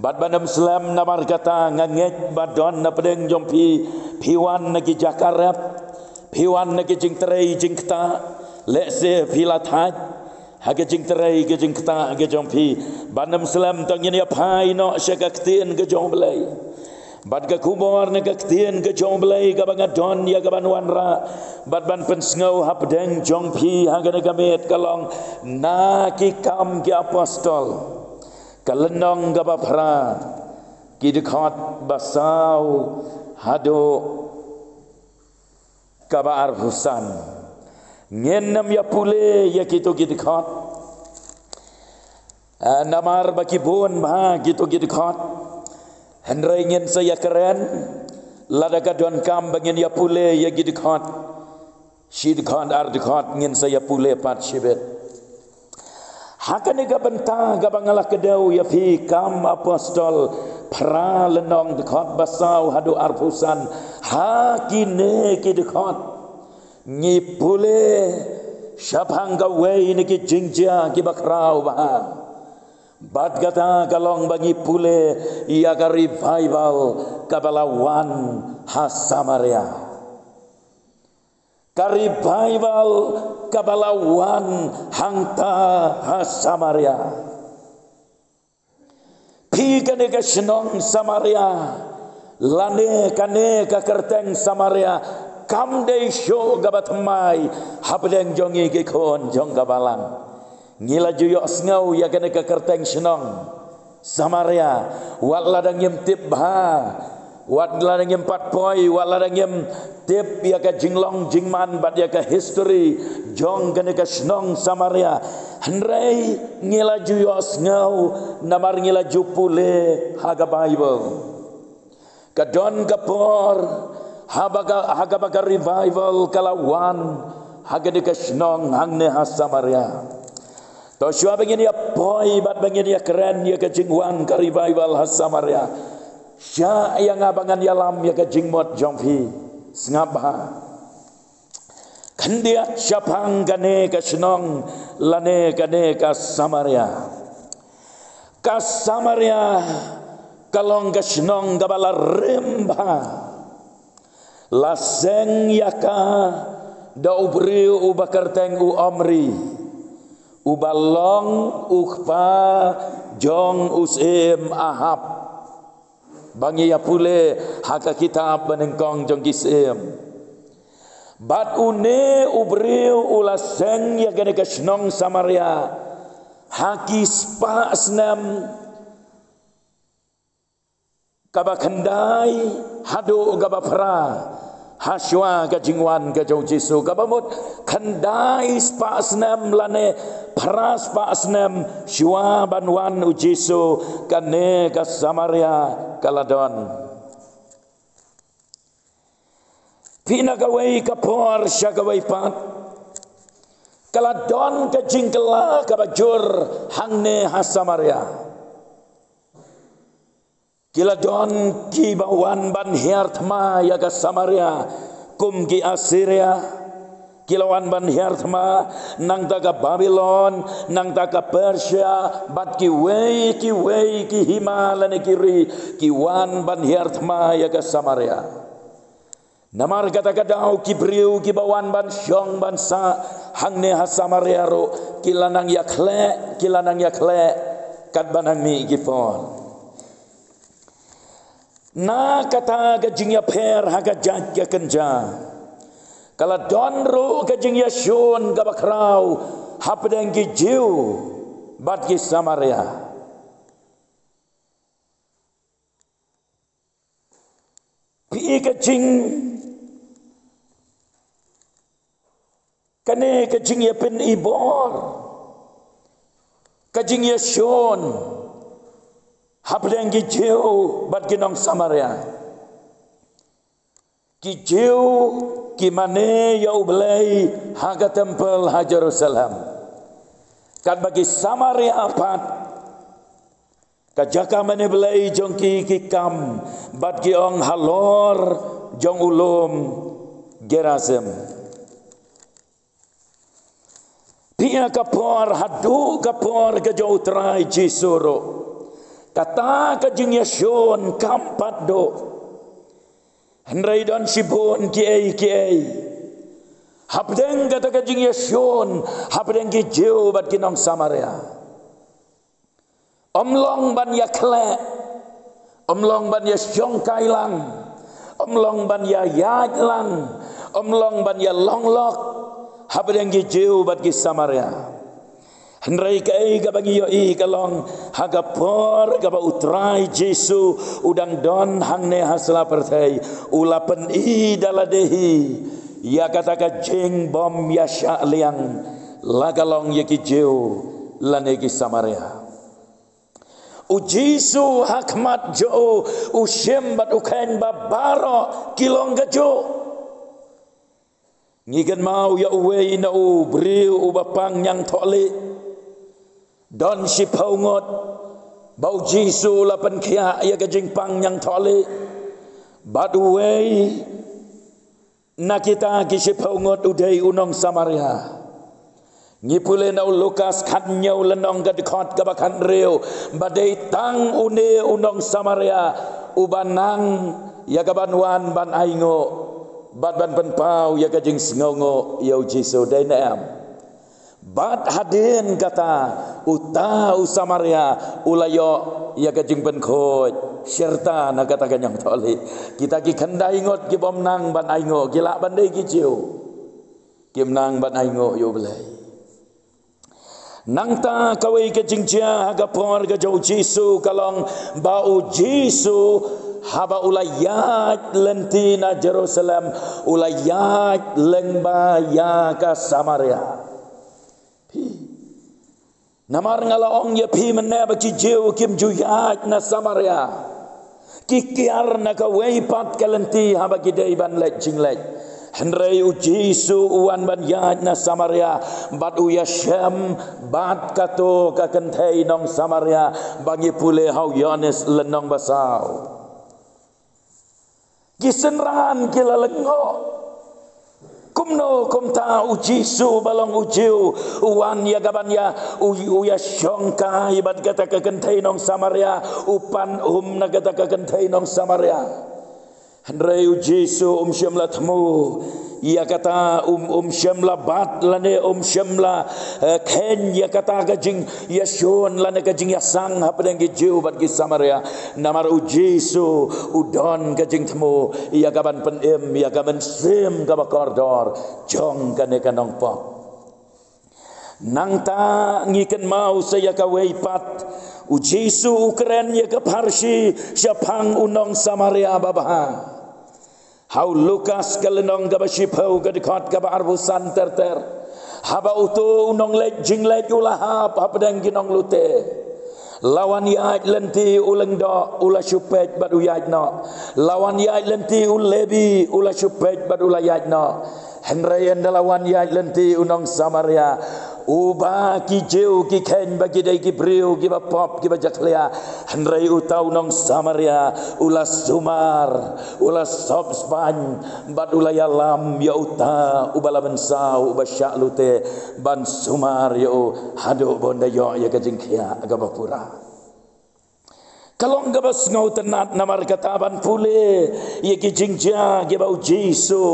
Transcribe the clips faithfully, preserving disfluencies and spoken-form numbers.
Bad ban ym slem namar kata nga ngeit ba don na pdeng jong phi, phi wan na ki jaka rep, phi wan na ki jingtrei jingktah, lehse phi la thait ha ki jingtrei ki jingktah ki jong phi. Bad ym slem, to ngin ïa phai noh sha ka ktien ka jong U Blei. Bad ka khubor na ka ktien ka jong U Blei kaba nga don ïa kaban wanrah bad ban pynsngew hapdeng jong phi ha kane ka miet ka long Na Ki Kam ki Apostol, ka lynnong kaba phra, ki dkhot ba saw haduh kaba arphew san. Ngin ym ïa pule ïa kito ki dkhot, ah, namar ba ki bun bha kito ki dkhot. Hynrei ngin sa ïa kren, lada ka donkam ba ngin ïa pule ïa ki dkhot, shi dkhot ar dkhot, ngin sa ïa pule pat shibit. Ha kane ka bynta kaba nga la kdew ïa phi, Kam Apostol phra, lynnong, dkhot ba saw haduh arphew san. Ha kine ki dkhot ngi pule shaphang kawei na ki jingjia kiba khraw bha. Bad kata ka long ba ngi pule ïa ka revival kaba la wan ha Samaria. Ka revival kaba la wan hangta ha Samaria. Phi, kane ka shnong Samaria, lane kane ka kyrteng Samaria kam dei shuh kaba thymmai hapdeng jong ngi ki khun jong ka balang. Ngi la ju ïohsngew ïa kane ka kyrteng shnong Samaria, wat lada ngim tip bha, wat lada ngim pat poi, wat lada ngim tip ïa ka jinglong jingman bad ïa ka history jong kane ka shnong Samaria. Hynrei ngi la ju ïohsngew namar ngi la ju pule ha ka Baibl. Ka don ka por haba ka, ha kaba ka revival ka la wan ha kane ka shnong hangne ha Samaria. To shuwa ba ngin ïa poi bad ba ngin ïa kren ïa ka jingwan ka revival ha Samaria, shah ïa nga ba ngan ïalam ïa ka jingmut jong phi. Sngap bha. Khyndiat shaphang kane ka shnong lane kane ka Samaria. Ka Samaria ka long ka shnong kaba la rim bha. La seng ïa ka da u briew uba kyrteng u Omri, uba long u kpa jong u syiem Ahab. Ba ngi ïa pule ha ka kitab banyngkong jong ki syiem. Bad une u briew u la seng ïa kane ka shnong Samaria ha ki spah snem kaba khyndai haduh kaba phra hashuwa ka jingwan ka jong u Jisu, kaba mut khyndai spah snem lane phra spah snem shuwa ban wan u Jisu, kane ka Samaria ka la don. Phi, na kawei ka por sha kawei pat ka la don ka jingkylla kaba jur hangne ha Samaria. Ki la don kiba wan ban hiar thma ïa ka Samaria, kum ki Assyria. Ki la wan ban hiar thma, nangta ka Babilon, nangta ka Persia, bad kiwei kiwei ki hima lane ki ri, ki wan ban hiar thma ïa ka Samaria. Namar kata ka daw ki briew kiba wan ban shong ban sah hangne ha Samaria ruh ki la nang ïakhleh, ki la nang ïakhleh katba nang mih ki por. Na kata ka jingïapher ha ka jait ka kynja, ka la don ruh ka jingïashun kaba khraw hapdeng ki Jiw bad ki Samaria. Phi, ka jing, kane ka jingïapynibor, ka jingïashun hapdeng ki Jiw bad ki nong Samaria. Ki Jiw ki mane ïa U Blei ha ka templ ha Jerusalem, katba ki Samaria pat ka jaka mane Blei jong ki ki kam bad ki ong halor jong u lum Gerizim. Phi, ha ka por, haduh ka por ka jong U Trai Jisu ruh, Kata ka jingïashun kam pat duh. Hynrei don shibun kiei kiei hapdeng kata ka jingïashun hapdeng ki Jiw bad ki nong Samaria. Ym long ban ïakhleh, ym long ban ïashongkai lang, ym long ban ïaïaid lang, ym long ban ïalong lok hapdeng ki Jiw bad ki Samaria. Hynrei kaei kaba ngi ïohi ka long ha ka por kaba U Trai Jisu u dang don hangne ha sla pyrthei, u la pyni da lade hi ïa kata ka jingbym ïashah liang la ka long ïa ki Jiw lane ki Samaria. U Jisu ha khmat jong u, u shim bad u kheiñ ba baroh ki long kajuh. Ngi kynmaw ïa uwei na u briew uba pang ñiangthohlieh. Don shiphew ngut ba u Jisu u la pynkhiah ïa ka jingpang ñiangthohlieh. Bad uwei na kita ki shiphew ngut u dei u nong Samaria. Ngi pule na u Lukas khathynñiew lynnong ka dkhot kaba khathynriew ba dei tang une u nong Samaria uba nang ïa ka ban wan ban ainguh bad ban pynpaw ïa ka jingsngewnguh ïa u Jisu, dei ne em? Bad hadien kata uta u Samaria u la ïoh ïa ka jingpynkhuid shirta na kata ka ñiangthohlieh. Kita ki khyndai ngut ki bym nang ban ainguh, ki lah ban dei ki Jiw, kim nang ban ainguh ïa U Blei. Nangta kawei ka jingjia ha ka por ka jong u Jisu ka long ba u Jisu haba u la ïaid lynti na Jerusalem, u la ïaid lyngba ïa ka Samaria. Phi, namar nga la ong ïa phi mynne ba ki Jiw kim ju ïaid na Samaria. Ki kiar na kawei pat ka lynti haba ki dei ban leit jingleit. Hynrei u Jisu u wan ban ïaid na Samaria bad u ïashem bad kato ka kynthei nong Samaria ba ngi pule ha u Ïoannis lynnong ba saw. Ki synran ki la lyngngoh. Kumno kumta u Jisu ba long u Jiw u wan ïa ka ban ïa u, u ïashongkai bad kata ka kynthei nong Samaria, u pan um na kata ka kynthei nong Samaria. Hynrei u Jisu um shym la thmu ïa kata, um, um shym la bat lane um shym la, eh, kheiñ ïa kata ka jingïashun lane ka jingïasang hapdeng ki Jiw bad ki Samaria. Namar u Jisu u don ka jingthmu ïa ka ban pynim ïa ka mynsiem kaba kordor jong kane ka nongpop. Nangta ngi kynmaw sa ïa kawei pat, u Jisu u kren ïa ka pharshi shaphang u nong Samaria babha. Ha u Lukas ka lynnong kaba shiphew ka dkhot kaba arphew san ter ter. Haba uto u nongleit jingleit u la hap hapdeng ki nonglute. La wan ïaid lynti u lyngdoh u la shu peit bad u ïaid noh. La wan ïaid lynti u Lebi u la shu peit bad u la ïaid noh. Hynrei ynda la wan ïaid lynti u nong Samaria, uba ki Jiw ki kheiñ ba ki dei ki briew kiba pop kiba jakhlia. Hynrei uta u nong Samaria u la sumar, u la sop spaiñ bad u la ïalam ïa uta uba la mynsaw, uba shah lute, ban sumar ïa u haduh ba un da ïoh ïa ka jingkhiah kaba pura. Ka long kaba sngewtynnat namar kata ban pule ïa ki jingjia kiba u Jisu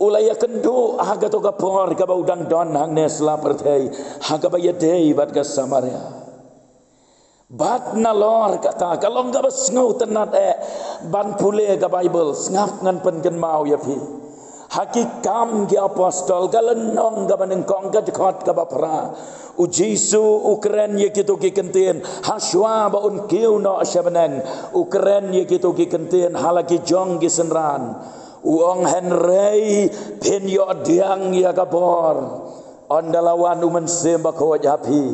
u la ïakynduh ha kato ka por kaba u dang don hangne sla pyrthei, ha kaba ïadei bad ka Samaria. Bad nalor kata ka long kaba sngewtynnat eh ban pule ka Baibl. Sngap, ngan pynkynmaw ïa phi. Ha Ki Kam ki Apostol ka lynnong kaba nyngkong ka dkhot kaba phra, u Jisu u kren ïa kito ki kyntien. Hashwa ba un kiew noh sha bneng, u kren ïa kito ki kyntien ha la ki jong ki synran. U ong, hynrei phin ïoh diang ïa ka bor ynda la wan u Mynsiem Bakhuid ha phi,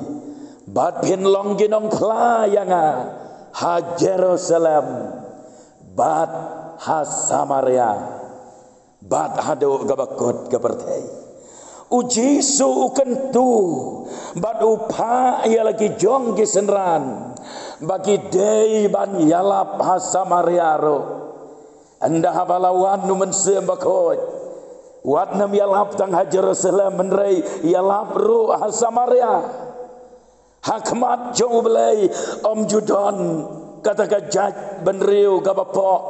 bad phin long ki nongphla ïa nga ha Jerusalem bad ha Samaria bad haduh kaba kut ka pyrthei. U Jisu u kyntu bad u phah ïa la ki jong ki synran ba ki dei ban ïalap ha Samaria ruh. Ynda haba la wan u Mynsiem Bakhuid, wat nym ïalap tang ha Jerusalem, hynrei ïalap ruh ha Samaria. Ha khmat jong U Blei ym ju don kata ka jaitbynriew kaba pok,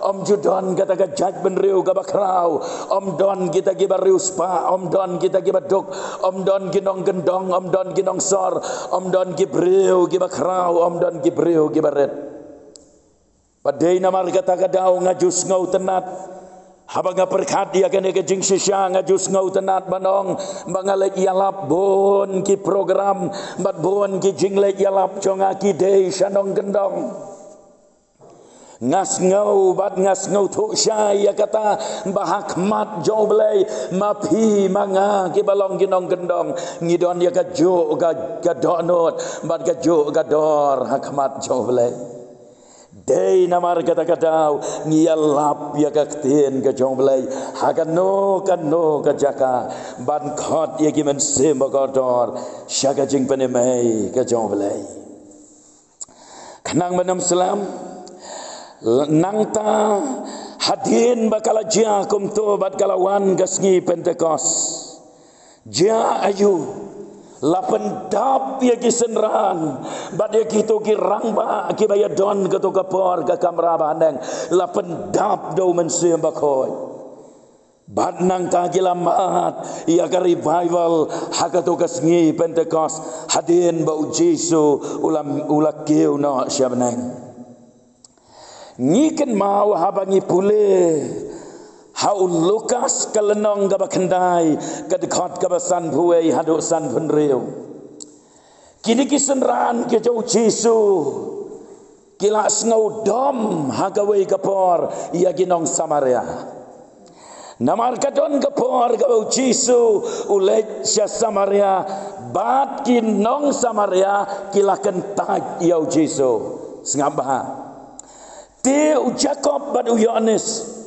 ym ju don kata ka jaitbynriew kaba khraw, ym don kita kiba riewspah, ym don kita kiba duk, ym don ki nongkyndong, ym don ki nongsor, ym don ki briew kiba khraw, ym don ki briew kiba rit. Bad dei namar kata ka daw nga ju sngewtynnat. Haba nga pyrkhat ïa kane ka jingshisha nga ju sngewtynnat ban ong ba nga leit ïalap bun ki program bad bun ki jingleit ïalap jong nga ki dei sha nongkyndong. Nga sngew bad nga sngewthuh shai ïa kata ba ha khmat jong U Blei ma phi ma nga kiba long ki nongkyndong ngi don ïa kajuh ka, ka dohnud bad kajuh ka dor ha khmat jong U Blei. Dei namar kata ka daw ngi ïalap ïa ka ktien ka jong U Blei ha kano kano ka jaka ban khot ïa ki mynsiem ba kordor sha ka jingpynim ei ka jong U Blei. Khnang ban ym slem, nangta hadien ba ka la jia kumto bad ka la wan ka sngi Pentekost. Jia aïu? La pyndap ïa ki synran bad ïa kito ki rangbah kiba ïadon kato ka por ka kamra bahaneng, la pyndap da U Mynsiem Bakhuid. Bad nangta ki la mad ïa ka revival ha kato ka sngi Pentekost hadien ba U Jisu u la, u la kiew noh sha bneng. Ngi kynmaw haba ngi pule ha u Lukas ka lynnong kaba khyndai, ka dkhot kaba sanphew wei haduh sanphew hynriew. Kine ki synran ki jong U Jisu ki la sngew dom ha kawei ka por ïa ki nong Samaria. Namar ka don ka por kaba U Jisu u leit sha Samaria bad ki nong Samaria ki la kyntait ïa U Jisu. Sngap bha. Te u Jakob bad u Ïoannis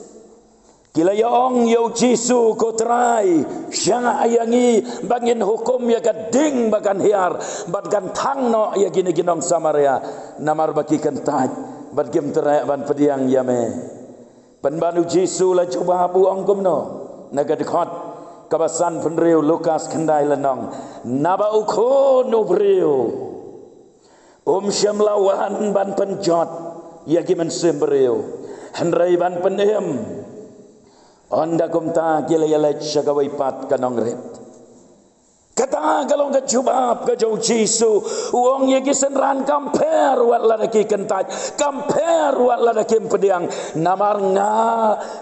ki la ïa ong ïa U Jisu, "Ko Trai, shah ïa ngi ba ngin hukum ïa ka ding ba kan hiar bad kan thang noh ïa kine ki nong Samaria, namar ba ki kyntait bad kim treh ban pdiang ïa me." Pynban U Jisu la jubab u ong kumno? Na ka dkhot kaba sanphew hynriew Lukas khyndai lynnong, "Naba U Khun U Briew um shym la wan ban pynjot ïa ki mynsiem briew, hynrei ban pynim." Ynda kumta ki la ïaleit sha kawei pat ka nongrit. Kata ka long ka jubab ka jong U Jisu. U ong ïa ki synran, "Kam pher wat lada ki kyntait, kam pher wat lada kim pdiang, namar nga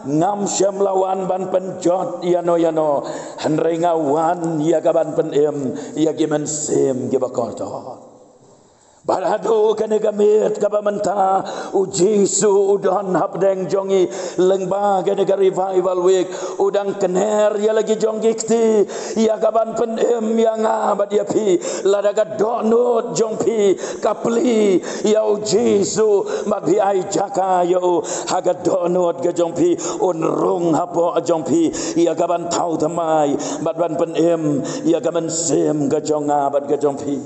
ngam shym la wan ban pynjot ïano ïano, hynrei nga wan ïa ka ban pynim ïa ki mynsiem kiba kordor." Bad haduh kane ka miet kaba mynta U Jisu u don hapdeng jong ngi lyngba kane ka Revival Week, u dang kner ïa la ki jong ki kti ïa ka ban pynim ïa nga bad ïa phi. Lada ka dohnud jong phi ka plie ïa U Jisu bad phi ai jaka ïa u, ha ka dohnud ka jong phi un rung hapoh jong phi ïa ka ban thaw thymmai bad ban pynim ïa ka mynsiem ka jong nga bad ka jong phi.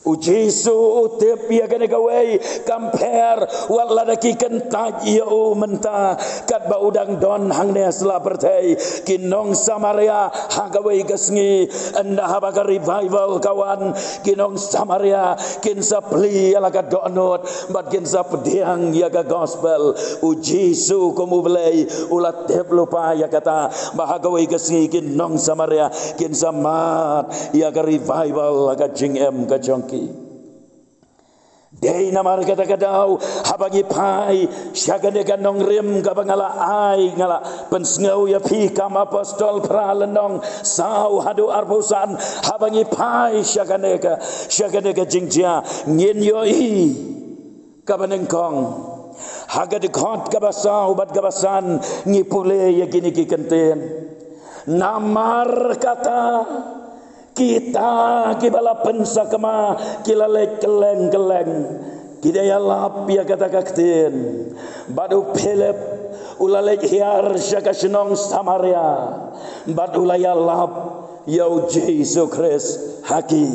U Jisu u tip ïa kane kawei, "Kam pher wat lada ki kyntait ïa u mynta, katba u dang don hangne ha sla pyrthei." Ki nong Samaria ha kawei ka sngi, ynda haba ka revival ka wan, ki nong Samaria kin sa plie ïa la ka dohnud bad kin sa pdiang ïa ka gospel. U Jisu kum U Blei u la tip lypa ïa kata ba ha kawei ka sngi ki nong Samaria kin sa mad ïa ka revival ha ka jingim ka jong ki. Dei namar kata ka daw haba ngi phai sha kane ka nongrim kaba nga la ai, nga la pynsngew ïa phi kam apostol phra lynnong saw haduh arphew san, haba ngi phai sha kane ka, sha kane ka jingjia ngin ïohi kaba nyngkong. Ha ka dkhot kaba saw bad kaba san ngi pule ïa kine ki kyntien. Namar kata kita kiba la pynsakma ki la leit kylleng kylleng, ki da ïalap ïa kata ka ktien. Bad u Philip u la leit hiar sha ka shnong Samaria bad u la ïalap ïa U Jisu Khrist ha ki.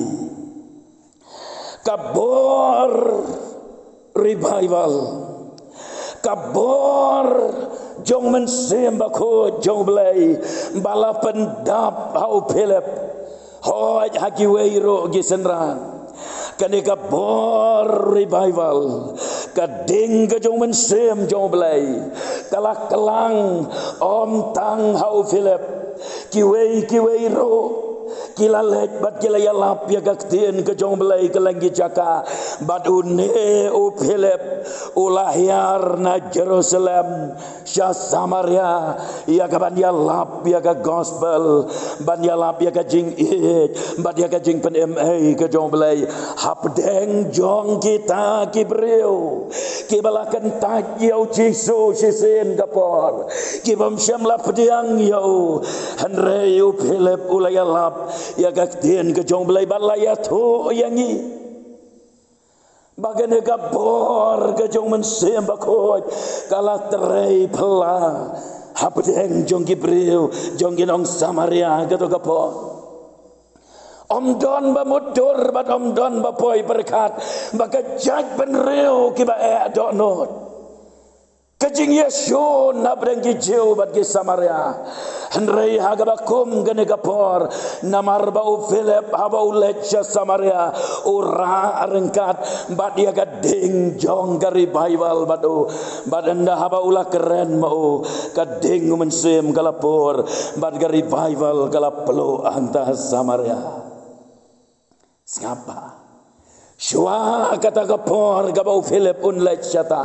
Ka bor revival, ka bor jong Mynsiem Bakhuid jong U Blei ba la pyndap ha u Philip, hooid ha kiwei ruh ki synran. Kane ka bor revival, ka ding ka jong u Mynsiem jong u Blei, ka la klang ym tang ha u Philip. Kiwei kiwei ruh ki la leit bad ki la ïalap ïa ka ktien ka jong u Blei kylleng ki jaka. Bad une u Philip u la hiar na Jerusalem sha Samaria, ïa kaban ïalap ïa ka gospel, ban ïalap ïa ka jingïeit bad ïa ka jingpynim ei ka jong u Blei hapdeng jong kita ki briew kiba la kyntait ïa u Jisu shisien ka por, kibym shym la pdiang ïa u. Hynrei u Philip u la ïalap ïa ka ktien ka jong u Blei bad la ïathuh ïa ngi ba kane ka bor ka jong u Mynsiem Bakhuid ka la trei phylla hapdeng jong ki briew, jong ki nong Samaria kato ka por. Ym don ba mutdur bad ym don ba poi pyrkhat ba ka jaitbynriew kiba eh dohnud. Ka jingïashun hapdeng ki Jiw bad ki Samaria. Hynrei ha kaba kum kane ka por, namar ba u Philip haba u leit sha Samaria u rah ryngkat bad ïa ka ding jong ka revival bad u. Bad ynda haba u la kren ma u, ka ding u Mynsiem ka la pur bad ka revival ka la pluh hangta ha Samaria. Sngap bha. Shuwa kata ka por kaba u Philip un leit shata,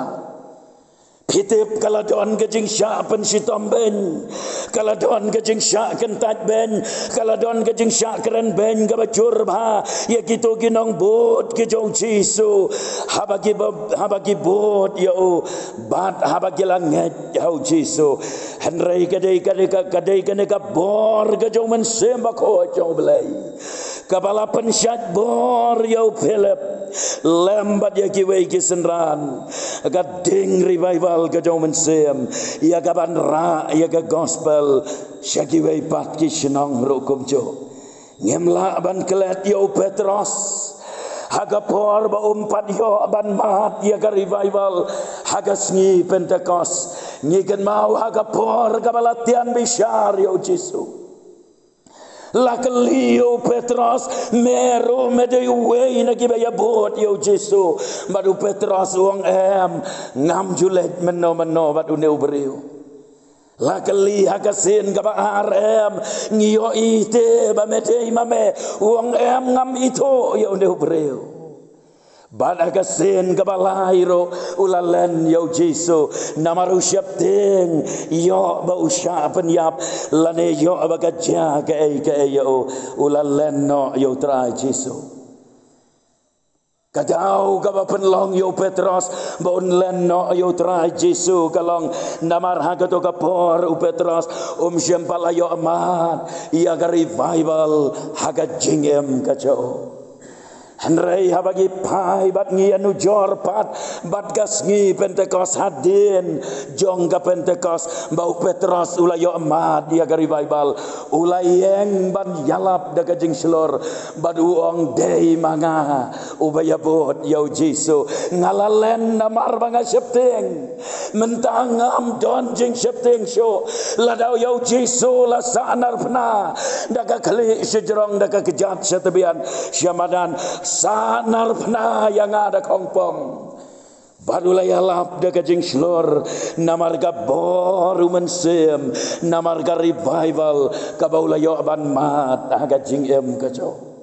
phi tip ka la don ka jingshah pynshitom beiñ, ka la don ka jingshah kyntait beiñ, ka la don ka jingshah kren beiñ kaba jur bha ïa kito ki nongbud ki jong u Jisu. Haba ki ba, haba ki bud ïa u bad haba ki la ngeit ïa u Jisu. Hynrei ka dei, ka dei, ka, ka dei kane ka bor ka jong u Mynsiem Bakhuid jong u Blei kaba la pynshait bor ïa u Philip lem bad ïa kiwei ki synran. Ka ding revival ka jong u Mynsiem ïa kaban rah ïa ka gospel sha kiwei pat ki shnong ruh kumjuh. Ngim lah ban klet ïa u Petros ha ka por ba um pat ïoh ban mad ïa ka revival ha ka sngi Pentekost. Ngi kynmaw ha ka por kaba la tian bishar ïa u Jisu, la kylli ïa u Petros, me ruh me dei uwei na kiba ïabud ïa u Jisu? Bad u Petros u ong, em, ngam ju leit mynno mynno bad une u briew. La kylli ha ka sien kaba ar, em, ngi ïohi te ba me dei ma me? U ong, em, ngam ithuh ïa une u briew. Bad ha ka sien kaba lai ruh u la len ïa u Jisu, namar u sheptieng ïoh ba u shah pynïap lane ïoh ba ka jia kaei kaei ïa u, u la len noh ïa u Trai Jisu. Ka daw kaba pynlong ïa u Petros ba un len noh ïa u Trai Jisu ka long namar ha kato ka por u Petros um shym pat la ïoh mad ïa ka revival ha ka jingim ka jong u. Hynrei haba ngi phai bad ngi ïanujor pat bad ka sngi Pentekost, hadien jong ka Pentekost, ba u Petros u la ïoh mad ïa ka revival, u la ïeng ban ïalap da ka jingshlur bad u ong, dei ma nga uba ïabud ïa u Jisu. Nga la len namar ba nga sheptieng. Mynta ngam don jingsheptieng shuh. Lada ïa u Jisu la sahnarphna da ka khlieh shajrong, da ka kjat sha tbian sha madan, sahnarphna ïa nga da khongpong. Bad u la ïalap da ka jingshlur namar ka bor u Mynsiem, namar ka revival kaba u la ïoh ban mad ha ka jingim ka jong u.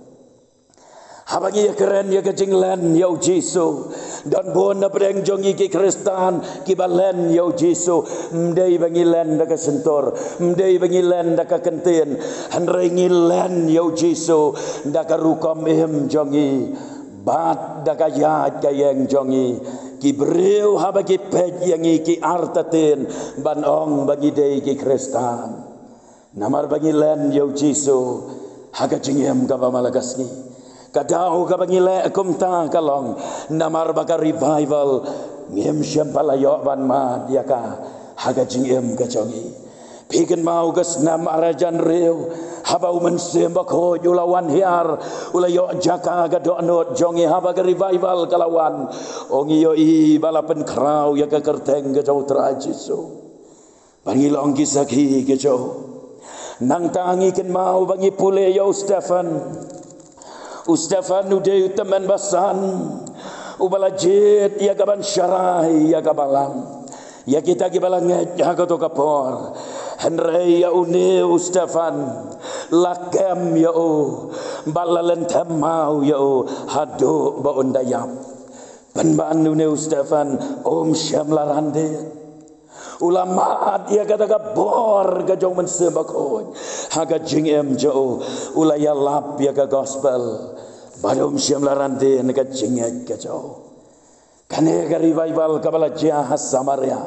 Haba ngi ïakren ïa ka jinglen ïa u Jisu, don bun na pdeng jong ngi ki Khristan kiba len ïa u Jisu. Ym dei ba ngi len da ka shyntur, ym dei ba ngi len da ka kyntien, hynrei ngi len ïa u Jisu da ka rukom im jong ngi bad da ka ïaid ka ïeng jong ngi. Ki briew haba ki peit ïa ngi ki artatien ban ong ba ngi dei ki Khristan. Namar ba ngi len ïa u Jisu ha ka jingim kaba man la ka sngi. Ka daw kaba ngi leh kumta ka long namar ba ka revival ngim shym pat la ïoh ban mad ïa ka ha ka jingim ka jong ngi. Phi kynmaw ka snem ar hajar hynriew, haba u Mynsiem Bakhuid u la wan hiar, u la ïoh jaka ka dohnud jong ngi, haba ka revival ka la wan, ong, ngi ïohi ba la pynkhraw ïa ka kyrteng ka jong u Trai Jisu. Ba ngi long ki sakhi ki jong u. Nangta ngi kynmaw ba ngi pule ïa u Stephen, U Stephan u dei u tymmen basan uba la jied ïa ka ban sharai ïa ka balang, ïa kita kiba la ngeit ha kato ka por. Hynrei ïa une u Stephan la kem ïa u bad la lynthem maw ïa u haduh ba un da ïap. Pynban une u Stephan um shym la randit. U la mad ïa kata ka bor ka jong u Mynsiem Bakhuid ha ka jingim jong u. U la ïalap ïa ka gospel bad um shym la randit na ka jingngeit ka jong u. Kane ka revival kaba la jia ha Samaria,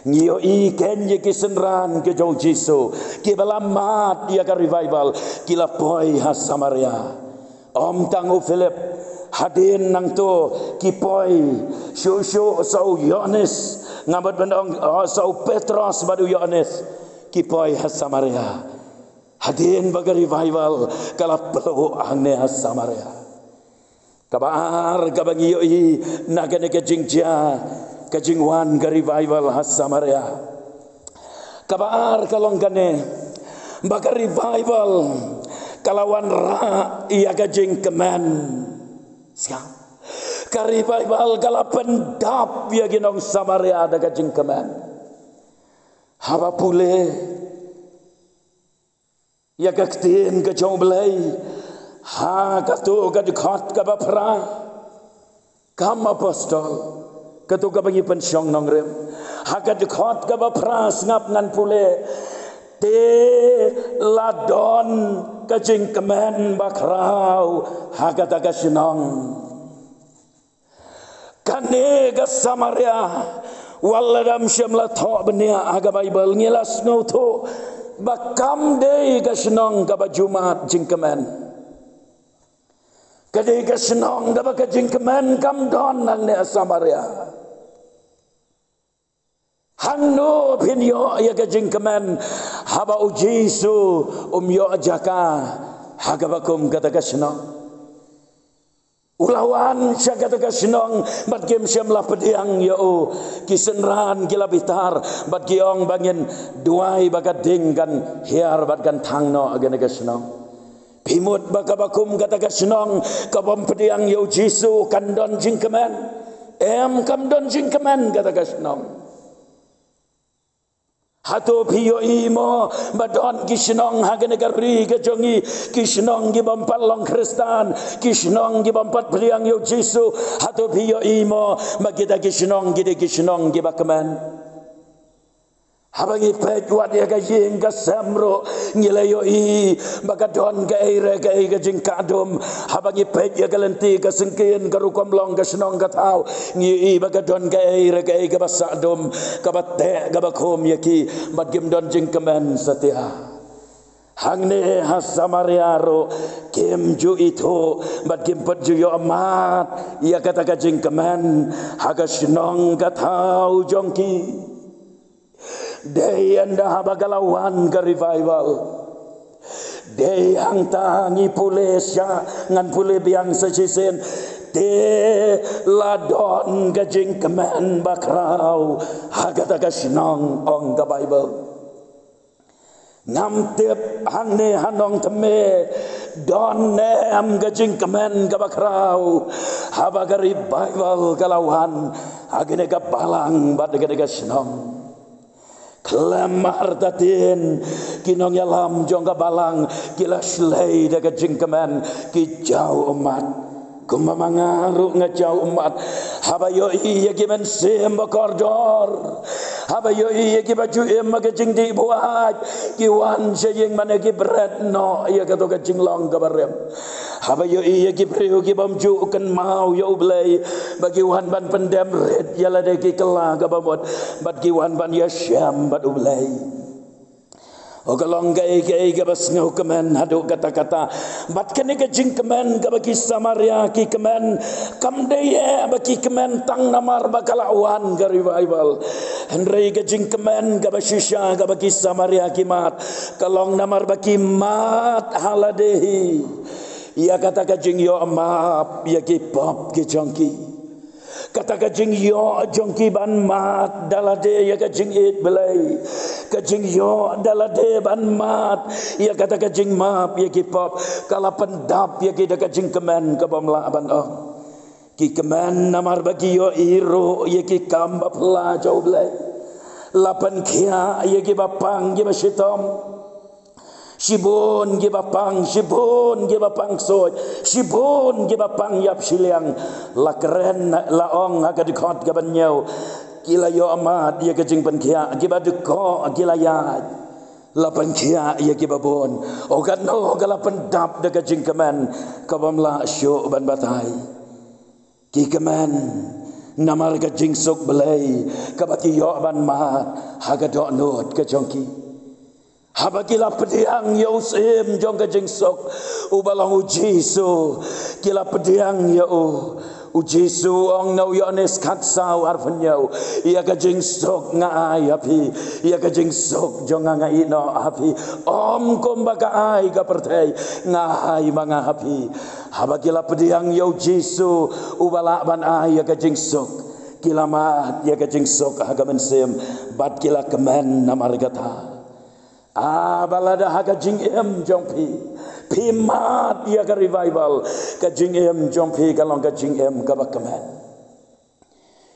ngi ïohi kein ïa ki synran ki jong u Jisu kiba la mad ïa ka revival, ki la poi ha Samaria. Ym tang u Philip, hadien nangto ki poi shuh shuh sa u Ïoannis, nga mut ban ong, oh, sa u Petros bad u Ïoannis, ki poi ha Samaria. Hadien ba ka revival ka la pynlong hangne ha Samaria. Kaba ar kaba ngi ïohi na kane ka jingjia, ka jingwan ka revival ha Samaria. Kaba ar ka long kane, ba ka revival ka la wanrah ïa ka jingkmen. Sngap. Ka revival ka la pyndap ïa ki nong Samaria da ka jingkmen. Haba pule ïa ka ktien ka jong U Blei ha kato ka dkhot kaba phra, Kam Apostol, kato kaba ngi pynshong nongrim, ha ka dkhot kaba phra, sngap ngan pule: Te la don ka jingkmen bakhraw ha kata ka shnong. Kane ka Samaria, wat la dang shym la thoh bniah ha ka Baibl, ngi la sngewthuh ba kam dei ka shnong kaba ju mad jingkmen. Ka dei ka shnong kaba ka jingkmen kam don hangne ha Samaria. Hangno phin ïoh ïa ka jingkmen haba U Jisu um ïoh jaka ha kaba kum kata ka shnong? U la wan sha kata ka shnong bad kim shym la pdiang ïa u. Ki synran ki la bitar bad ki ong ba ngin duwai ba ka ding kan hiar bad kan thang noh ha kane ka shnong. Phi mut ba kaba kum kata ka shnong kabym pdiang ïa U Jisu kan don jingkmen? Em, kam don jingkmen kata ka shnong. Hato phi ïohi mo ba don ki shnong ha kane ka ri ka jong ngi, ki shnong kibym pat long Khristan, ki shnong kibym pat pdiang ïa U Jisu? Hato phi ïohi mo ba kita ki shnong ki dei ki shnong kiba kmen? Haba ngi peit wat ïa ka ïing ka sem ruh ngi la ïohi ba ka don kaei re kaei ka jingkah dum. Haba ngi peit ïa ka lynti ka syngkien ka rukom long ka shnong ka thaw, ngi ïohi ba ka don kaei re kaei kaba sah dum, kaba teh kaba khum ïa ki, bad kim don jingkmen satia. Hangne ha Samaria ruh kim ju ithuh bad kim pat ju ïoh mad ïa kata ka jingkmen ha ka shnong ka thaw jong ki. Dei ynda haba ka la wan ka revival, dei hangta ngi pule sha, ngan pule biang sa shisien. Te la don ka jingkmen bakhraw ha kata ka shnong, ong ka Baibl. Ngam tip hangne ha Nongthymme don ne em ka jingkmen kaba khraw haba ka revival ka la wan ha kane ka balang bad kane ka shnong. Khlem artatien ki nongïalam jong ka balang ki la shlei da ka jingkmen, ki jaw ummat. Kumba ma nga ruh nga jaw ummat haba ïohi ïa ki mynsiem ba kordor, haba ïohi ïa kiba ju im ha ka jingdih buaid, ki wan sha ïing mane ki bret noh ïa kato ka jinglong kaba rim. Haba ïohi ïa ki briew kibym ju kynmaw ïa U Blei ba ki wan ban pyndem rit ïa lade ki kylla kaba mut bad ki wan ban ïashem bad U Blei. Oh, ka long kaei kaei kaba sngewkmen haduh katta katta. Bad kane ka jingkmen kaba ki Samaria ki kmen kam dei eh ba ki kmen tang namar ba ka la wan ka revival. Hynrei ka jingkmen kaba shisha kaba ki Samaria ki mad ka long namar ba ki mad ha lade hi ïa kata ka jingïoh map ïa ki pop ki jong ki. Kata ka jingïoh jong ki ban mad da lade ïa ka jingïeit Blei, ka jingïoh da lade ban mad ïa kata ka jingmap ïa ki pop, ka la pyndap ïa ki da ka jingkmen ka bym lah ban ong. Ki kmen namar ba ki ïohi ruh ïa ki kam ba pla jong U Blei. La pynkhiah ïa ki ba pang ki ba shitom. Shibun ki ba pang, shibun ki ba pang soi, shibun ki ba pang ïap shiliang. La kren la ong ha ka dkhot ka ban ñiew. Ki la ïoh mad ïa ka jingpynkhiah, ki ba dkoh ki la ïaid. La pynkhiah ïa ki ba bun. O katno ka la pyndap da ka jingkmen ka bym lah shuh ban batai. Ki kmen namar ka jingsuk Blei ka ba ki ïoh ban mad ha ka dohnud ka jong ki. Haba ki la pdiang ïa u syiem jong ka jingsuk, u ba long U Jisu, ki la pdiang ïa u. U Jisu ong na u Ïoannis khatsaw arphew hynñiew, ïa ka jingsuk nga ai ha phi, ïa ka jingsuk jong nga nga ïehnoh ha phi. Ym kumba ka ai ka pyrthei, nga ai ma nga ha phi. Haba ki la pdiang ïa U Jisu, u ba lah ban ai ïa ka jingsuk, ki la mad ïa ka jingsuk ha ka mynsiem, bad ki la kmen namar kata. Ah, ba lada ha ka jingim jong phi, phi mad ïa ka revival, ka jingim jong phi ka long ka jingim ka ba kmen.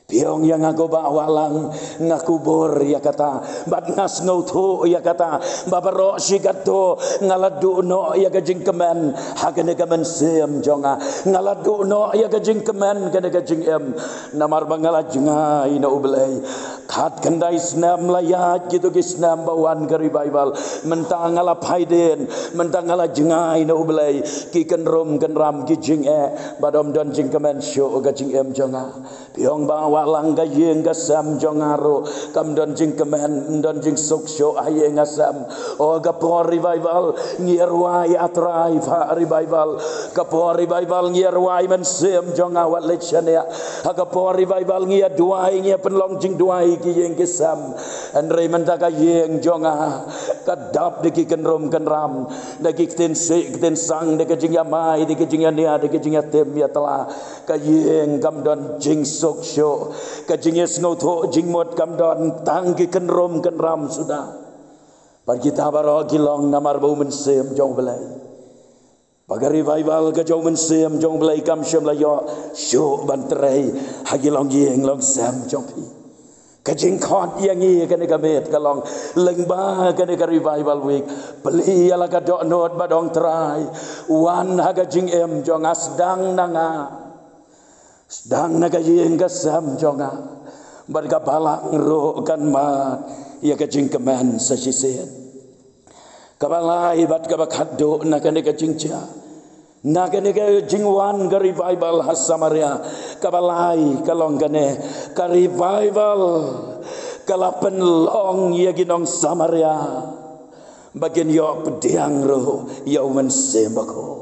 Phi ong ïa nga ko Bah Wahlang, nga kubur ïa kata, bad nga sngewthuh ïa kata, ba baroh shi katto nga la duh noh ïa ka jingkmen ha kane ka mynsiem jong nga. Nga la duh noh ïa ka jingkmen kane ka jingim, namar ba nga la jngai na U Blei. Khatkhyndai snem la ïaid kito ki snem ba wan ka revival. Mynta nga la phai dien, mynta nga la jngai na U Blei. Ki kynrum kynram ki jingeh, bad ym don jingkmen shuh ka jingim jong nga. Phi ong Bah Wahlang, ka ïing ka sem jong nga ruh kam don jingkmen, ym don jingsuk shuh ha ïing ha sem. O ka por revival ngi ïa rwai A Trai pha revival. Ka por revival ngi ïa rwai mynsiem jong nga wat leit shaniah. Ha ka por revival ngi ïa duwai, ngi ïa pynlong jingduwai ki ïing ki sem. Hynrei mynta ka ïing jong nga ka dap da ki kynrum kynram, da ki ktien sih ktien sang, da ki jingïamai, da ki jingïania, da ki jingïatim ïatla. Ka ïing kam don jingsuk shuh, ka jingïasngewthuh jingmut kam don, tang ki kynrum kynram suda. Bad kita baroh ki long namar ba u Mynsiem jong U Blei. Ba ka revival ka jong u Mynsiem jong U Blei kam shym la ïoh shuh ban trei ha ki longïing longsem jong phi. Ka jingkhot ïa ngi kane ka miet ka long, lyngba kane ka revival week, plie ïa la ka dohnud bad ong Trai, wan ha ka jingim jong nga, sdang na nga. Sdang na ka ïing ka sem jong nga, bad ka balang ruh kan mad ïa ka jingkmen sa shisien. Kaba lai bad kaba khatduh na kane ka jingjia, na kane ka jingwan ka revival ha Samaria, kaba lai ka long kane: ka revival ka la pynlong ïa ki nong Samaria ba kin ïoh pdiang ruh ïa u Mynsiem Bakhuid.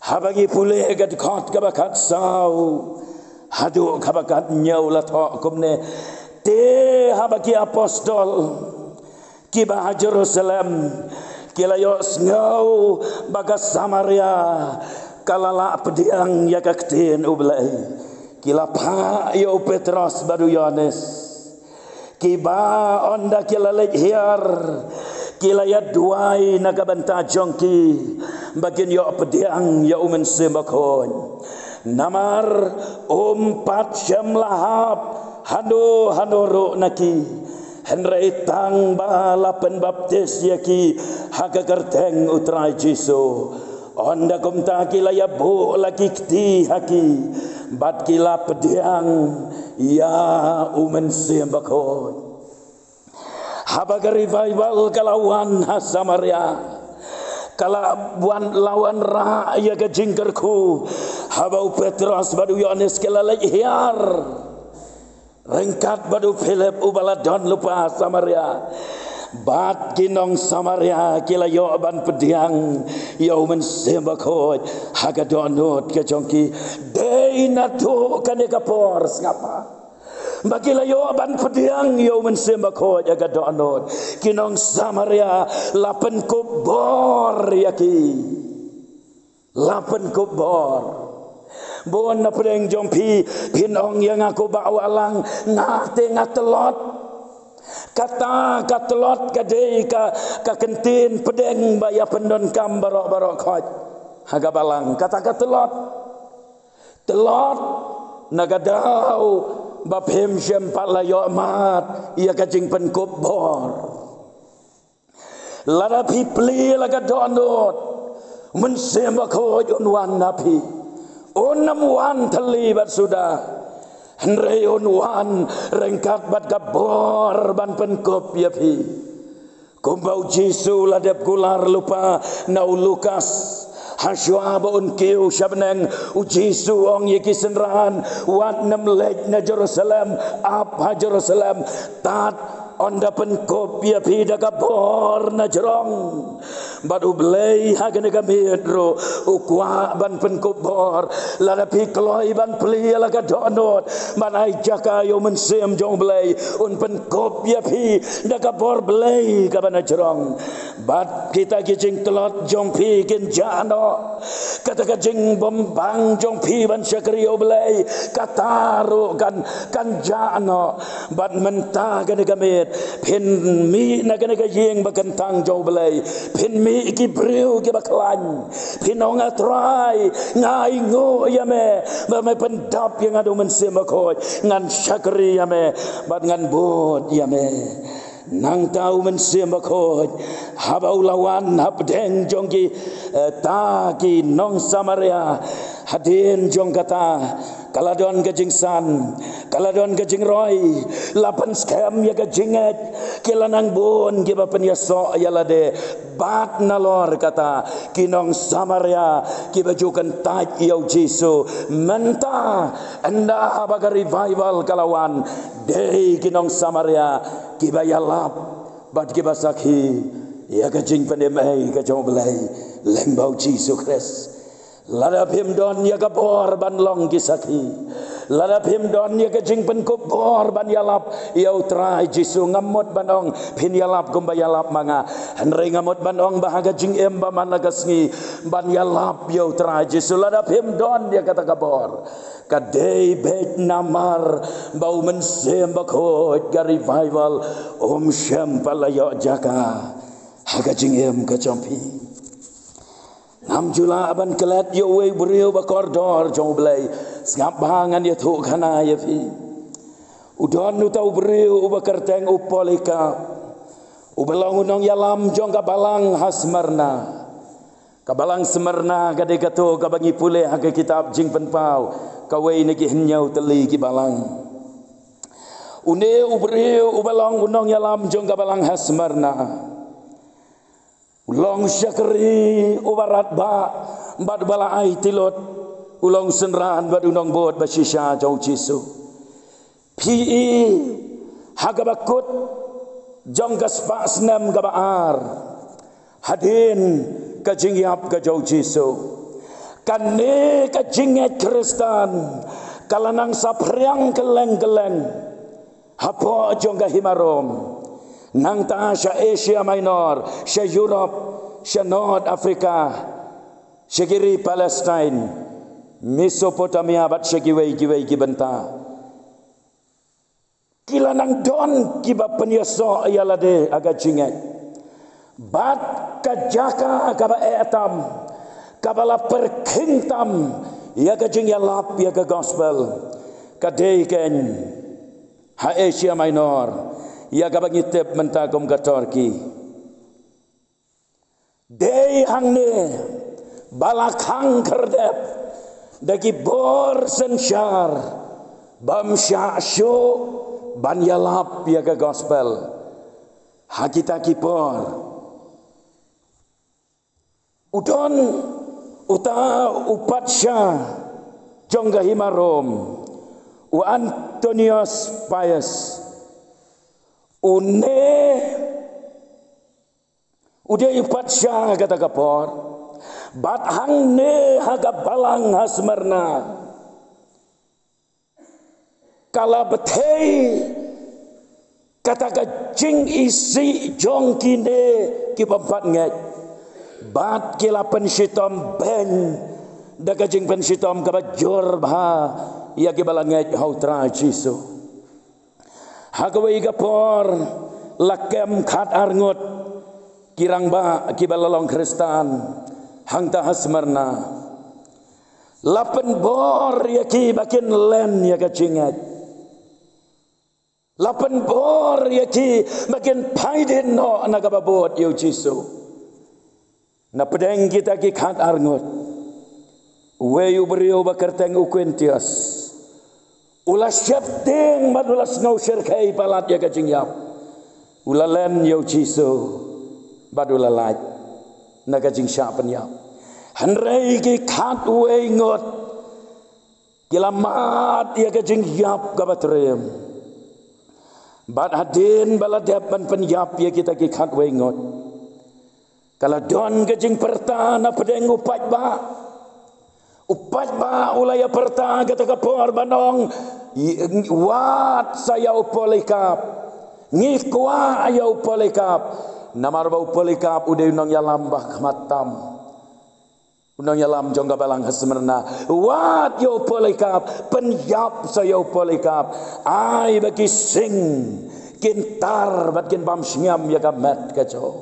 Haba ngi pule ka dkhot kaba khatsaw haduh kaba khathynñiew la thoh kumne: Te haba ki apostol kiba ha Jerusalem ki la ïohsngew ba ka Samaria ka la lah pdiang ïa ka ktien U Blei, ki la phah ïa u Petros bad u Ïoannis. Kiba ynda ki la leit hiar, ki la ïa duwai na ka bynta jong ki ba kin ïoh pdiang ïa u Mynsiem Bakhuid. Namar um pat shym la hap hano hano ruh na ki, hynrei tang ba la pynbaptis ïa ki ha ka kyrteng U Trai Jisu. Ynda kumta ki la ïa buh la ki kti ha ki, bad ki la pdiang ïa u Mynsiem Bakhuid. Haba ka revival ka la wan ha Samaria, ka la wan, la wanrah ïa ka jingkyrkhu haba u Petros bad u Ïoannis ki la leit hiar ryngkat bad u Philip uba la don lypa ha Samaria. Bad ki nong Samaria ki la ïoh ban pdiang ïa u Mynsiem Bakhuid ha ka dohnud ka jong ki. Dei naduh kane ka por, sngap bha, ba ki la ïoh ban pdiang ïa u Mynsiem Bakhuid ha ka dohnud. Ki nong Samaria la pynkup bor ïa ki. La pynkup bor. bun na pdeng jong phi, phin ong ïa nga ko Bah Wahlang, nga te nga tlot. Kata ka tlot ka dei ka, ka kyntien pdeng ba ïa pyndonkam baroh baroh khoit ha ka balang. Kata ka tlot, tlot na ka daw ba phim shym pat la ïoh mad ïa ka jingpynkup bor. Lada phi plie la ka dohnud, Mynsiem Bakhuid un wan na phi. Un ym wan thylli bad suda, hynrei un wan ryngkat bad ka bor ban pynkup ïa phi. Kumba u Jisu la dep kular lypa na u Lukas, hashwa ba un kiew sha bneng, u Jisu ong ïa ki synran, wat nym leit na Jerusalem, ap ha Jerusalem, tad un da pynkup ïa phi da ka bor na jrong. Bad U Blei ha kane ka miet ruh u kwah ban pynkup bor. Lada phi kloi ban plie la ka dohnud, ban ai jaka ïa u Mynsiem jong U Blei, un pynkup ïa phi da ka bor Blei kaba na jrong. Bad kita ki jingtlot jong phi kin jah noh. Kata ka jingbym bang jong phi ban shakri ïa U Blei, kata ruh kan, kan jah noh. Bad mynta kane ka miet, phin mih na kane ka ïing ba kyntang jong U Blei, phin mih ki briew kiba khlaiñ. Phin ong, A Trai, nga ainguh ïa me ba me pyndap ïa nga da u Mynsiem Bakhuid. Ngan shakri ïa me bad ngan bud ïa me. Nangta u Mynsiem Bakhuid haba u la wan hapdeng jong ki, eh, ta ki nong Samaria, hadien jong kata ka la don ka jingsan, ka la don ka jingroi, la pynskhem ïa ka jingngeit. Ki la nang bun kiba pynïasoh ïa lade. Bad nalor kata ki nong Samaria kiba ju kyntait ïa u Jisu. Mynta, ynda haba ka revival ka la wan, dei ki nong Samaria kiba ïalap bad kiba sakhi ïa ka jingpynim ei ka jong U Blei lyngba u Jisu Khrist. Lada phim don ïa ka bor ban long ki sakhi, lada phim don ïa ka jingpynkup bor ban ïalap ïa u Trai Jisu, ngam mut ban ong phin ïalap kumba ïalap ma nga, hynrei nga mut ban ong ba ha ka jingim ba man la ka sngi ban ïalap ïa u Trai Jisu. Lada phim don ïa kata ka bor, ka dei beit namar ba u Mynsiem Bakhuid, ka revival um shym pat la ïoh jaka ha ka jingim ka jong phi. Ngam ju lah ban klet ïa uwei u briew ba kordor jong U Blei. Sngap bha, ngan ïathuh khana ïa phi. U don uta u briew uba kyrteng u Polycarp, uba long u nongïalam jong ka balang ha Smyrna. Ka balang Smyrna ka dei kato kaba ngi pule ha ka kitab Jingpynpaw, kawei na ki hynñiew tylli ki balang. Une u briew uba long u nongïalam jong ka balang ha Smyrna, u long shakri uba radbah bad uba la aiti lut, u long synran bad u nongbud ba shisha jong u Jisu. Phi i, ha kaba kut jong ka spah snem kaba ar hadien ka jingïap ka jong u Jisu, kane ka jingngeit Khristan ka la nang saphriang kylleng kylleng hapoh jong ka hima Rom, nangta sha Asia Minor, sha Europe, sha North Africa, sha ki ri Palestine, Mesopotamia bad sha kiwei kiwei ki bynta. Ki la nang don kiba pynïasoh ïa lade ha ka jingngeit. Bad ka jaka kaba eh tam, kaba la pyrkhing tam ïa ka jingïalap ïa ka gospel, ka dei kein ha Asia Minor, ïa kaba ngi tip mynta kum ka Turkey. Dei hangne ba la khang khyrdep da ki bor synshar bym shah shuh ban ïalap ïa ka gospel ha kita ki por. U don uta u patsha jong ka hima Rom, u Antoninus Pius. Une u dei u patsha kata ka por. Bad hangne ha ka balang ha Smyrna, ka la bthei kata ka jingisih jong kine ki bym pat ngeit, bad ki la pynshitom beiñ da ka jingpynshitom kaba jur bha ïa kiba la ngeit ha u Trai Jisu. Ha kawei ka por la kem khat ar ngut ki rangbah kiba la long Khristan hangta ha Smyrna. La pynbor ïa ki ba kin len ïa ka jingngeit. La pynbor ïa ki ba kin phai dien noh na kaba bud ïa u Jisu. Na pdeng kita ki khat ar ngut, uwei u briew ba kyrteng u Quintius u la sheptieng bad u la sngew shyrkhei palat ïa ka jingïap. U la len ïa u Jisu bad u la lait na ka jingshah pynïap. Hynrei ki khatwei ngut ki la mad ïa ka jingïap kaba triem. Bad hadien ba la dep ban pynïap ïa kita ki khatwei ngut, ka la don ka jingpyrta na pdeng u paidbah. U paidbah u la ïa pyrta kata ka por ban ong, "Wad sa ïa u Polycarp. Ngi kwah ïa u Polycarp." Namar ba u Polycarp u dei u nongïalam ba khmat tam. U nongïalam jong ka balang ha Smyrna. "Wad ïa u Polycarp, pynïap sa ïa u Polycarp. Ai ba ki sing kin tar bad kin bam shngiam ïa ka met ka jong."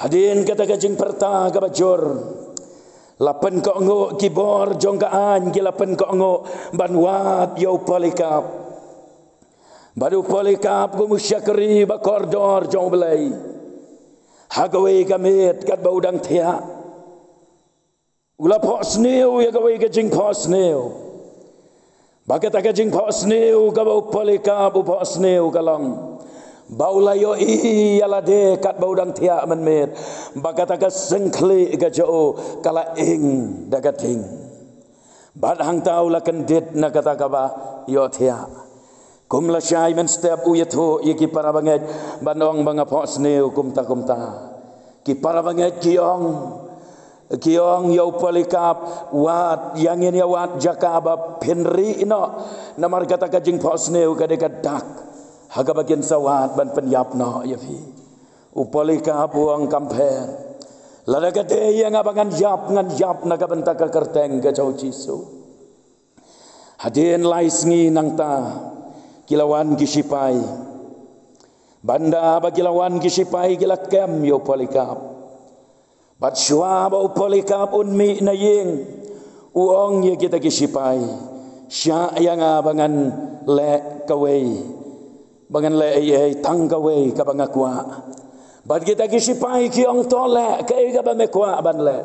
Hadien kata ka jingpyrta kaba jur, la pynkohnguh ki bor jong ka aiñ, ki la pynkohnguh ban wad ïa u Polycarp. Bad u Polycarp kum u shakri ba kordor jong U Blei, ha kawei ka miet katba u dang thiah, u la phohsniew ïa kawei ka jingphohsniew. Ba kata ka jingphohsniew kaba u Polycarp u phohsniew ka long ba u la ïohi ïa lade katba u dang thiah mynmiet, ba kata ka syngkhlieh ka jong u ka la ing da ka ding. Bad hangta u la kyndit na kata kaba ïohthiah. Kum lashai mynstep u ïathuh ïa ki para bangeit ban ong ba nga phohsniew kumta kumta. Ki para bangeit ki ong, ki ong ïa u Polycarp, "Wad, ïa ngin ïa wad jaka ba phin rieh noh. Namar kata ka jingphohsniew ka dei ka dak ha kaba kin sa wad ban pynïap noh ïa phi." U Polycarp u ong, "Kam pher. Lada ka dei ïa nga ba ngan ïap, ngan ïap na ka bynta ka kyrteng ka jong u Jisu." Hadien lai sngi nangta ki la wan ki shipai. Bad ynda ba ki la wan ki shipai ki la kem ïa u Polycarp. Bad shuwa ba u Polycarp un mih na ïing, u ong ïa kita ki shipai, "Shah ïa nga ba ngan leh kawei, ba ngan leh ei ei tang kawei kaba nga kwah." Bad kita ki shipai ki ong, "To leh kaei kaba me kwah ban leh."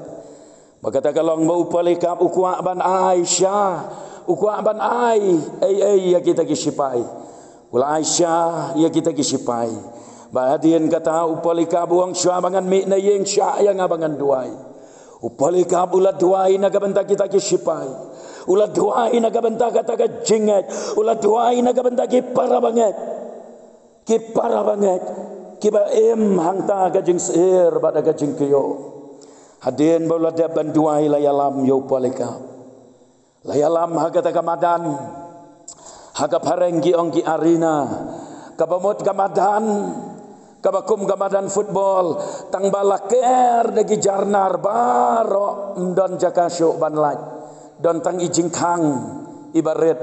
Ba kata ka long ba u Polycarp u kwah ban ai sha, u kwah ban ai ei ei ïa kita ki shipai. U la ai sha ïa kita ki shipai. Ba hadien kata u Polycarp u ong, "Shuwa ba ngan mih na ïing, shah ïa nga ba ngan duwai." U Polycarp u la duwai na ka bynta kita ki shipai. U la duwai na ka bynta kata ka jingngeit. U la duwai na ka bynta ki para bangeit. Ki para bangeit kiba im hangta ka jingsyier bad ka jingkyiuh. Hadien ba u la dep ban duwai la ïalam ïa u Polycarp. La ïalam ha kata ka madan, ha ka phareng ki ong ki arena, kaba mut ka madan kaba kum ka madan football, tang ba la ker da ki jarnar baroh, ym don jaka shuh ban lait. Don tang i jingkhang iba rit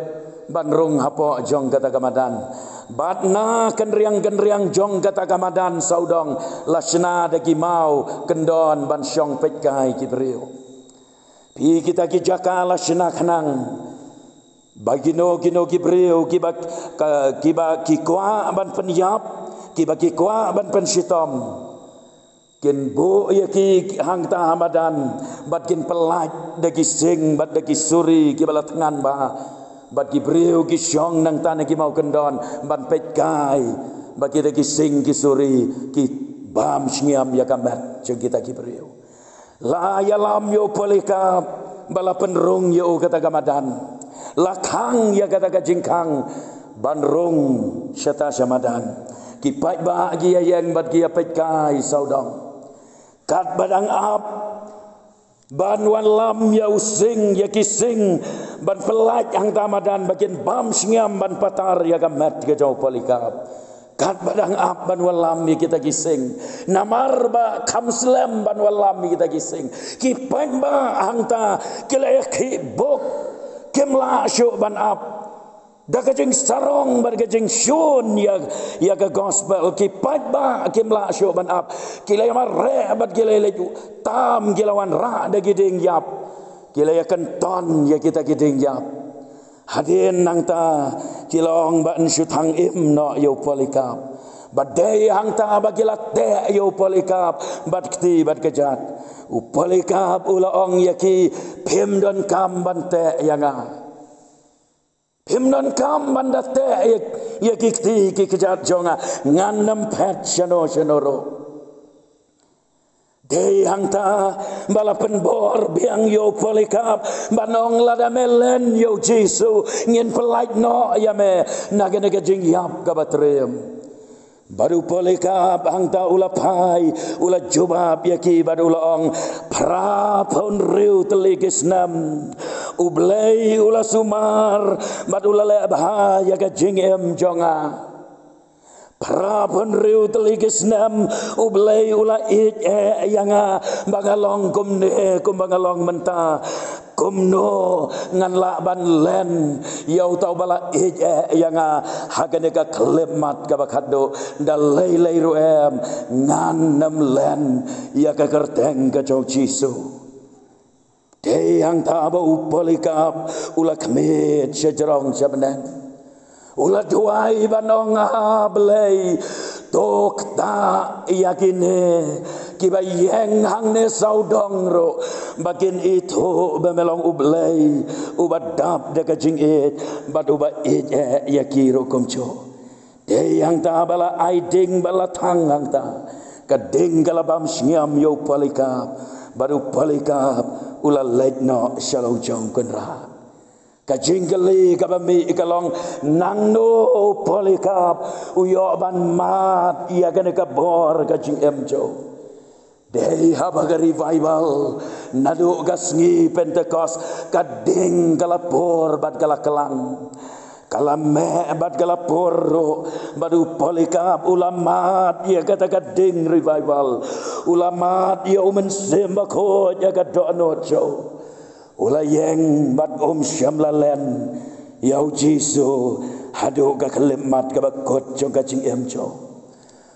ban rung hapoh jong kata ka madan. Bad na kynriang kynriang jong kata ka madan sawdong la shna da ki maw kyndon ban shong peitkai ki briew. Phi, kita ki jaka la shna khnang ba kino kino ki briew kiba, ka, kiba ki kwah ban pynïap, kiba ki kwah ban pynshitom, kin buh ïa ki hangta ha madan bad kin pyllait da ki sing bad da ki suri kiba la thngan bha. Bad ki briew ki shong nangta na ki maw kyndon ban peitkai ba kita ki sing ki suri ki bam shngiam ïa ka met jong kita ki briew. La ïalam ïa u Polycarp ba la pynrung ïa u kata ka madan. La khang ïa kata ka jingkhang ban rung shata sha madan. Ki paidbah ki ïa ïeng bad ki ïa peitkai sawdong. Katba dang ap ban wanlam ïa u sing, ïa ki sing, ban pyllait hangta madan ba kin bam shngiam ban patar ïa ka met ka jong u Polycarp. Katba dang ap ban wallam ïa kita ki sing, namar ba kham slem ban wallam ïa kita ki sing, ki paidbah hangta ki la ïakhih buk, kim lah shuh ban ap. Da ka jingsarong bad ka jingshun ïa, ïa ka gospel, ki paidbah kim lah shuh ban ap. Ki la ïamareh bad ki la leit tam, ki la wanrah da ki dieng ïap. Ki la ïakynton ïa kita ki dieng ïap. Hadien nangta ki la ong ba yn shu thang im noh ïa u Polycarp. Bad dei hangta ba ki la teh ïa u Polycarp bad kti bad kjat. U Polycarp u la ong ïa ki, phim donkam ban teh ïa nga. Phim donkam ban da teh ïa, ïa ki kti ki kjat jong nga. Ngan ym phet shano shano ruh. Dei hangta ba la pynbor biang ïa u Polycarp ban ong, lada me len ïa u Jisu, ngin pyllait noh ïa me na kane ka jingïap kaba triem. Bad u Polycarp hangta u la phai, u la jubab ïa ki bad u la ong, phra phew hynriew tylli ki snem U Blei u la sumar bad u la leh bha ïa ka jingim jong nga. Phra phew hynriew tylli ki snem U Blei u la ïeit eh ïa nga ba nga long kumne kumba nga long mynta. Kumno ngan lah ban len ïa uta uba la ïeit eh ïa nga ha kane ka khyllipmat kaba khatduh? Da lei lei ruh em, ngan ym len ïa ka kyrteng ka jong u Jisu. Dei hangta ba u Polycarp u la khmied shajrong shabneng. U la duwai ban ong, A Blei, to ktah ïa kine kiba ïeng hangne sawdong ruh ba kin ithuh ba me long U Blei uba dap da ka jingïeit bad uba ïeit eh ïa ki ruh kumjuh. Dei hangta ba la ai ding ba la thang hangta. Ka ding ka la bam shngiam ïa u Polycarp bad u Polycarp u la leit noh sha la u jong u Kynrad. Ka jingkylli kaba mih ka long, nangno u Polycarp u ïoh ban mad ïa kane ka bor ka jingim jong u? Dei haba ka revival naduh ka sngi Pentekost ka ding ka la pur bad ka la klang, ka la meh bad ka la pur ruh, bad u Polycarp u la mad ïa kata ka ding revival. U la mad ïa u Mynsiem Bakhuid ïa ka dohnud jong u. U la ïeng bad um shym la len ïa u Jisu haduh ka khyllipmat kaba kut jong ka jingim jong u.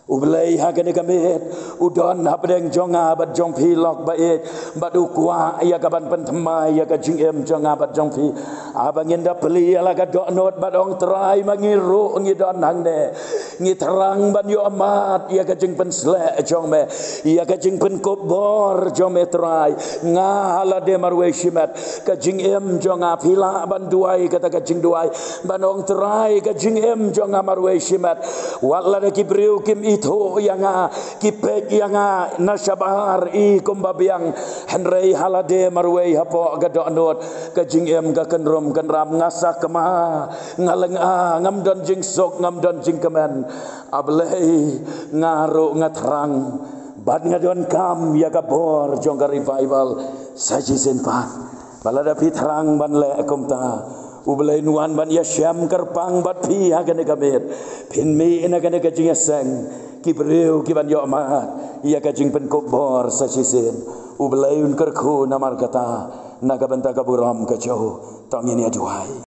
U Blei ha kane ka miet u don hapdeng jong nga bad jong phi lok ba ïeit, bad u kwah ïa ka ban pynthymmai ïa ka jingim jong nga bad jong phi. Haba ngin da plie ïa la ka dohnud bad ong, Trai, ma ngi ruh ngi don hangne. Ngi thrang ban ïoh mad ïa ka jingpynsleh jong me, ïa ka jingpynkup bor jong me, Trai. Nga ha lade marwei shimet, ka jingim jong nga, phi lah ban duwai kata ka jingduwai ban ong, Trai, ka jingim jong nga marwei shimet. Wat lada ki briew kim ithuh ïa nga, ki peit ïa nga na shabar i kumba biang, hynrei ha lade marwei hapoh ka dohnud ka jingim ka kynrum kynram, nga sakma, nga lynga, ngam don jingsuk, ngam don jingkmen. A Blei, nga ruh nga thrang bad nga donkam ïa ka bor jong ka revival sa shisien pat. Ba lada phi thrang ban leh kumta, U Blei un wan ban ïashem kyrpang bad phi ha kane ka miet. Phin mih na kane ka jingïaseng ki briew ki ban ïoh mad ïa ka jingpynkup bor sa shisien. U Blei un kyrkhu namar kata, na ka bynta ka burom ka jong u. To ngin ïa duwai.